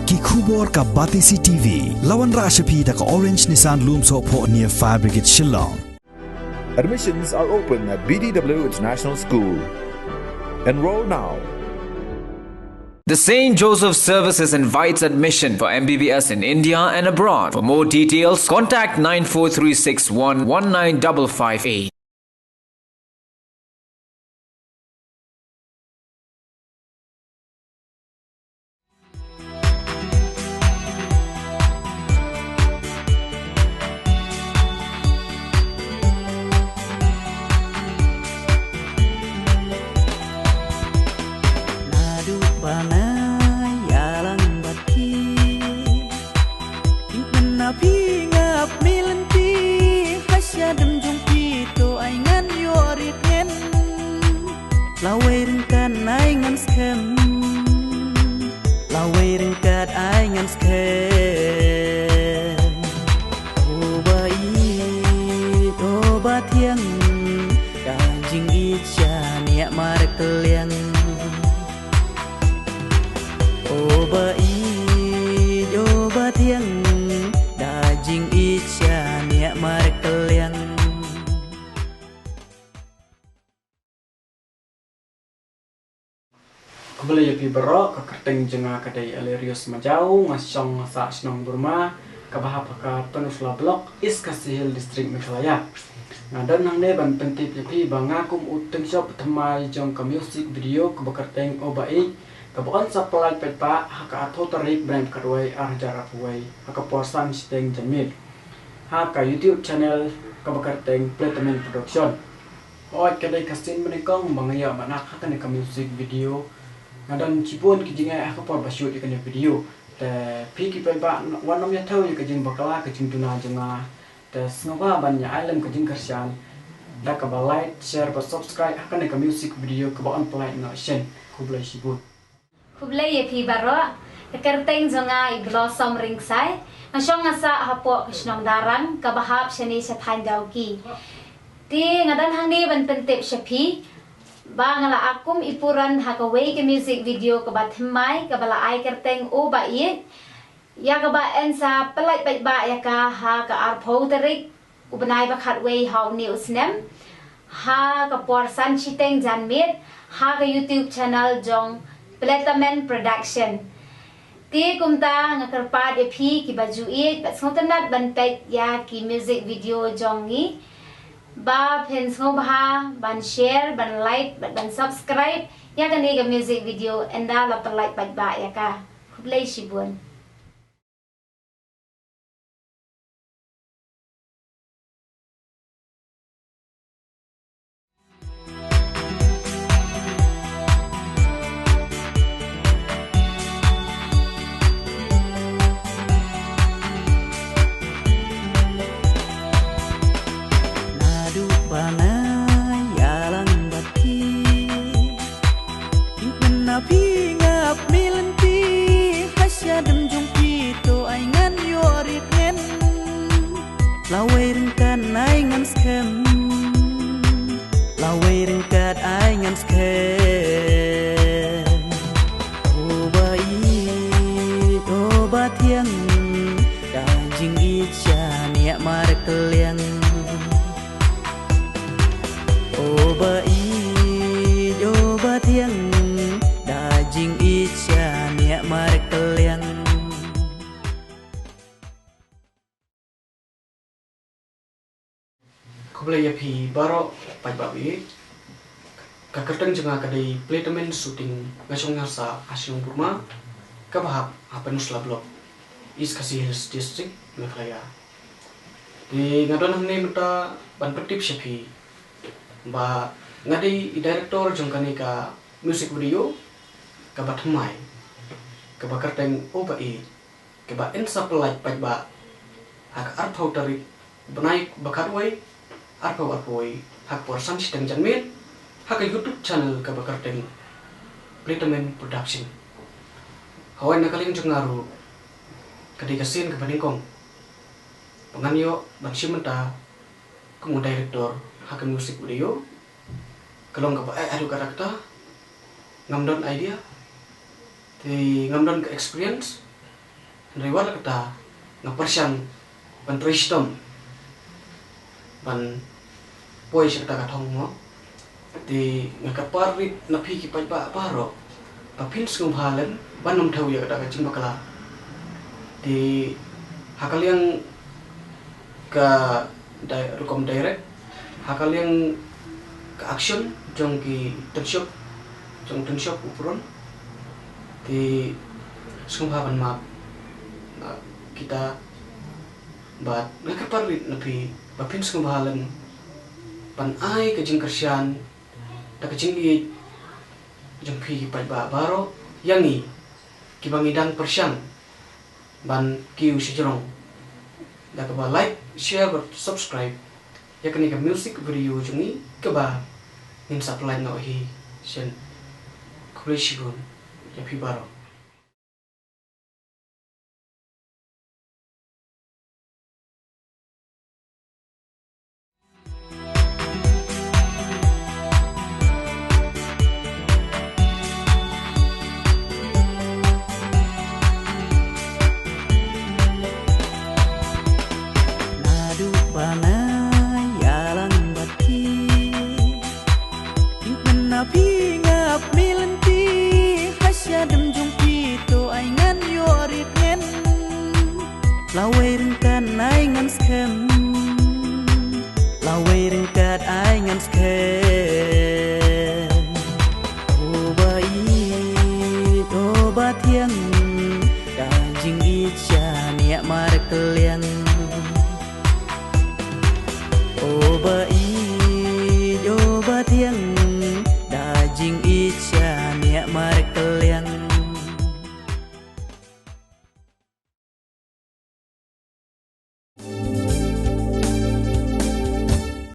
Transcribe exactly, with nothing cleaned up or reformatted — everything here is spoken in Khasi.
Ki khubor ka Batesi T V. La wanrah sha phi da ka Orange Nissan Lumsohphoh near Fire Brigade Shillong. Admissions are open at B D W International School. Enroll now. The Saint Joseph Services invites admission for M B B S in India and abroad. For more details, contact nine four three six one one nine double five eight. Naduh ba nga ïalang bad phi, ïa mynta phi ngap milynti, ha shadem jong phi to ai ngan ïoh rit ngen. Lawei ryngkat ai ngan skhem, lawei ryngkat ai ngan skhem. O ba ïeit, o ba thiang, ka jingïeit shaniah markylliang. O ba ïeit, o ba thiang, ka jingïeit shaniah markylliang. Khublei ïa phi baroh, ka kyrteng jong nga ka dei Alerius Majaw, nga shong sah shnong Burma, kaba hap ha ka Pynursla Block, East Khasi Hills District, Meghalaya. Nga don hangne ban pyntip ïa phi ba nga kum u tyngshop thymmai jong ka music video kaba kyrteng O Ba Ïeit, kaba yn sa pynlait paidbah ha ka arphew tarik bnai ba khatwei ar hajar arphew wei, ha ka por san shiteng janmiet, ha ka YouTube channel kaba kyrteng Platemen Production. Hooid, ka dei ka sien banyngkong ba nga ïoh ban act ha kane ka music video. Nga don shibun ki jingeh ha ka por ba shoot ïa kane ka video. Te phi ki paidbah wat nym ïa thew ïa ka jingbakla ka jingduna jong nga. Te sngewbha ban ïa ai lem ka jingkyrshan da kaba like, share bad subscribe ha kane ka music video kaba yn pynlait noh shen. Khublei shibun. Khublei ïa phi baroh. Ka kyrteng jong nga i Blossom Ringsai. Nga shong nga sah hapoh ka shnong Darrang, kaba hap shane sha thaiñ Dawki. Te nga don hangne ban pyntip sha phi ba nga la act kum i puran ha kawei ka music video kaba thymmai, kaba la ai kyrteng O Ba Ïeit. Ïa kaba yn sa pynlait paidbah ïa ka ha ka arphew tarik u bnai ba khatwei ha une u snem, ha ka por san shiteng janmiet, ha ka YouTube channel jong Platemen Production. Te kumta nga kyrpad ïa phi kiba ju ïeit bad sngewtynnat ban peit ïa ki music video jong ngi, ba phin sngewbha ban share, ban like bad ban subscribe ïa kane ka music video ynda la pynlait paidbah ïa ka. Khublei shibun. Naduh ba nga ïalang bad phi, ïa mynta phi ngap milynti, ha shadem jong phi to ai ngan ïoh rit ngen. Lawei ryngkat ai ngan skhem, lawei ryngkat ai ngan skhem. O Ba Ïeit, o ba thiang, ka jingïeit shaniah markylliang. O Ba Ïeit, o ba thiang, ka jingïeit shaniah markylliang. Khublei ïa phi baroh paidbah ba ïeit. Ka kyrteng jong nga ka dei Platemen Shooting, nga shong nga sah ha shnong Burma, kaba hap ha Pynursla Block, East Khasi Hills District, Meghalaya. Te nga don hangne mynta ban pyntip sha phi ba nga dei i director jong kane ka music video kaba thymmai, kaba kyrteng O Ba Ïeit, kaba yn sa pynlait paidbah ha ka arphew tarik bnai ba khatwei, arphew arphew wei, ha ka por san shiteng janmiet, ha ka YouTube channel kaba kyrteng Platemen Production. Hooid, na ka liang jong nga ruh ka dei ka sien kaba nyngkong ba ngan ïoh ban shim bynta kum u director ha ka music video. Ka long kaba eh haduh katta katta. Ngam don idea, te ngam don ka experience. Hynrei wat la katta nga pyrshang ban trei shitom ban poi sha kata ka thong mo. Te nga kyrpad rit na phi ki paidbah baroh ba phin sngewbha lem ban ym thew ïa kata ka jingbakla. Te ha ka liang ka di-, rukom direct, ha ka liang ka action jong ki tynshop, jong tynshop u Pron. Te sngewbha ban map na kita. Bad nga kyrpad rit na phi ba phin sngewbha lem ban ai ka jingkyrshan da ka jingïeit jong phi ki paidbah baroh ïa ngi kiba ngi dang pyrshang ban kiew shajrong da kaba like, share bad subscribe ïa kane ka music video jong ngi kaba ngin sa pynlait noh hi shen. Khublei shibun ïa phi baroh. Naduh ba nga ïalang bad phi, ïa kane phi nga ap mi lynti, ha sha dem jong phi to ai ngan ïoh rit ngen. Lawei ryngkat ai ngan skhem, lawei ryngkat ai ngan skhem. O ba ïeit, o ba thiang, ka jingïeit shaniah markylliang.